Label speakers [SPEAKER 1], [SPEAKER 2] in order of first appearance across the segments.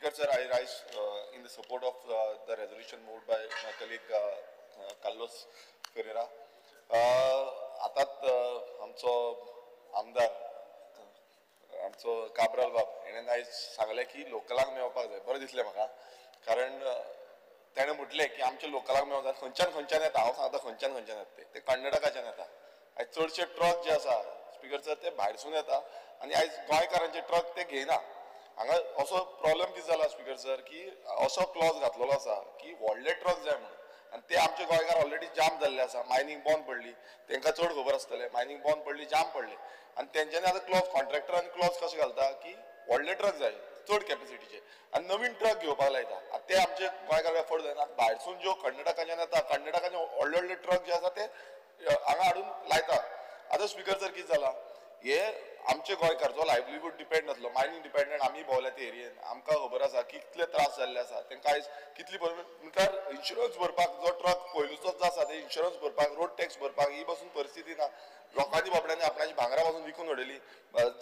[SPEAKER 1] Speaker sir, I rise in the support of the resolution moved by my colleague Carlos Ferreira. आतांच आमचो आमदार आमचो काब्राल बाब हेणें आयज सांगलें की लोकलांक मेळपाक जाय. बरें दिसलें म्हाका, कारण तेणें म्हटलें की आमच्या लोकलांक मेळोंक जाय. खंयच्यान खंयच्यान येता, हांव सांगता खंयच्यान खंयच्यान येता, ते कर्नाटकाच्यान येता. आयज चडशे ट्रक जे आसा स्पीकर सर ते भायरसून येता आनी आयज गोंयकारांचे ट्रक ते घेयना. हांगा असो प्रॉब्लम कितें जाला स्पीकर सर की असो क्लॉज घातलेलो आसा की व्हडले ट्रक जाय म्हणून, आनी ते आमचे गोंयकार ऑलरेडी जाम जाल्ले आसा. मायनींग बंद पडली, तांकां चड खबर आसतलें, मायनींग बंद पडली, जाम पडले आनी तेंच्यांनी आतां क्लॉज कॉन्ट्रॅक्टरान क्लॉज कशें घालता की व्हडले ट्रक जाय चड कॅपेसिटीचे आनी नवीन ट्रक घेवपाक लायता. आतां ते आमचे गोंयकार एफोर्ड जायना. भायरसून ज्यो कर्नाटकाच्यान येता, कर्नाटकाचे व्हडले व्हडले ट्रक जे आसा ते हांगा हाडून लायता. आतां स्पीकर सर कितें जाला, हे आमचे गोंयकार जो लायवलीहूड डिपेंड आसलो, मायनींग डिपेंडंट, आमी भोंवल्या ते एरियेन, आमकां खबर आसा कितले त्रास जाल्ले आसा तांकां. आयज कितली म्हटल्यार इन्शुरन्स भरपाक जो ट्रक पयलूचोच जो आसा ते इन्शुरन्स भरपाक, रोड टॅक्स भरपाक ही पासून परिस्थिती ना. लोकांनी बाबड्यांनी आपणाची भांगरा पासून विकून उडयली,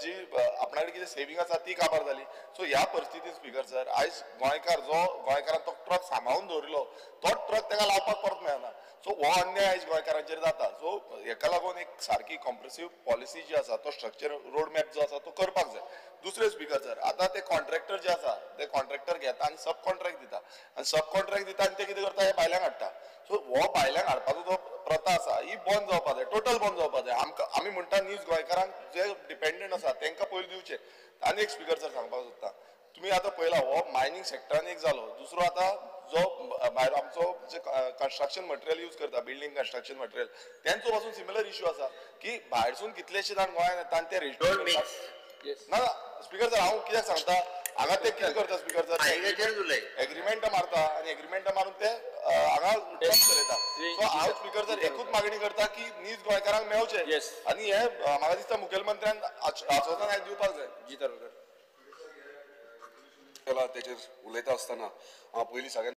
[SPEAKER 1] जी आपणा कडेन कितें सेवींग आसा ती काबार जाली. सो ह्या परिस्थितीन स्पीकर सर आयज गोंयकार जो गोंयकारान तो ट्रक सांबाळून दवरिल्लो तो ट्रक ताका लावपाक परत मेळना. सो हो अन्याय आयज गोंयकारांचेर जाता. सो हेका लागून एक सारकी कॉम्प्रेसीव पॉलिसी जी आसा तो स्ट्रक्चर रोड मॅप जो आसा तो करपाक जाय. दुसरें स्पीकर सर, आतां ते कॉन्ट्रॅक्टर जे आसा ते कॉन्ट्रॅक्टर घेता आनी सब कॉन्ट्रॅक्ट दिता, आनी सब कॉन्ट्रॅक्ट दिता आनी ते कितें करता, हे भायल्यांक हाडटा. सो हो भायल्यांक हाडपाचो जो प्रथा आसा ही बंद जावपाक जाय, टोटल बंद जावपाक जाय. आमकां आमी म्हणटा नीज गोंयकारांक जे डिपेंडंट आसा तांकां पयलीं दिवचें. आनी एक स्पीकर सर सांगपाक सोदता, तुमी आतां पळयला हो मायनींग सेक्टरान एक जालो, दुसरो आतां जो भायर आमचो जे कन्स्ट्रक्शन मटेरियल यूज करता, बिल्डींग कन्स्ट्रक्शन मटेरियल, तेंचो पासून सिमिलर इश्यू आसा की भायरसून कितलेशे जाण गोंयांत येता आनी ते रजिस्टर. ना स्पीकर सर, हांव कित्याक सांगता, हांगा ते कितें करता स्पीकर सर, एग्रीमेंट मारता आनी एग्रीमेंट मारून ते हांगा ट्रक चलयता. सो हांव स्पीकर सर एकूच मागणी करता की नीज गोंयकारांक मेळचें आनी हे म्हाका दिसता मुखेलमंत्र्यान आश्वासन आयज दिवपाक जाय.
[SPEAKER 2] जी तारोडकर
[SPEAKER 3] तेचेर उलयता आसतना हांव पयलीं सगळ्यांत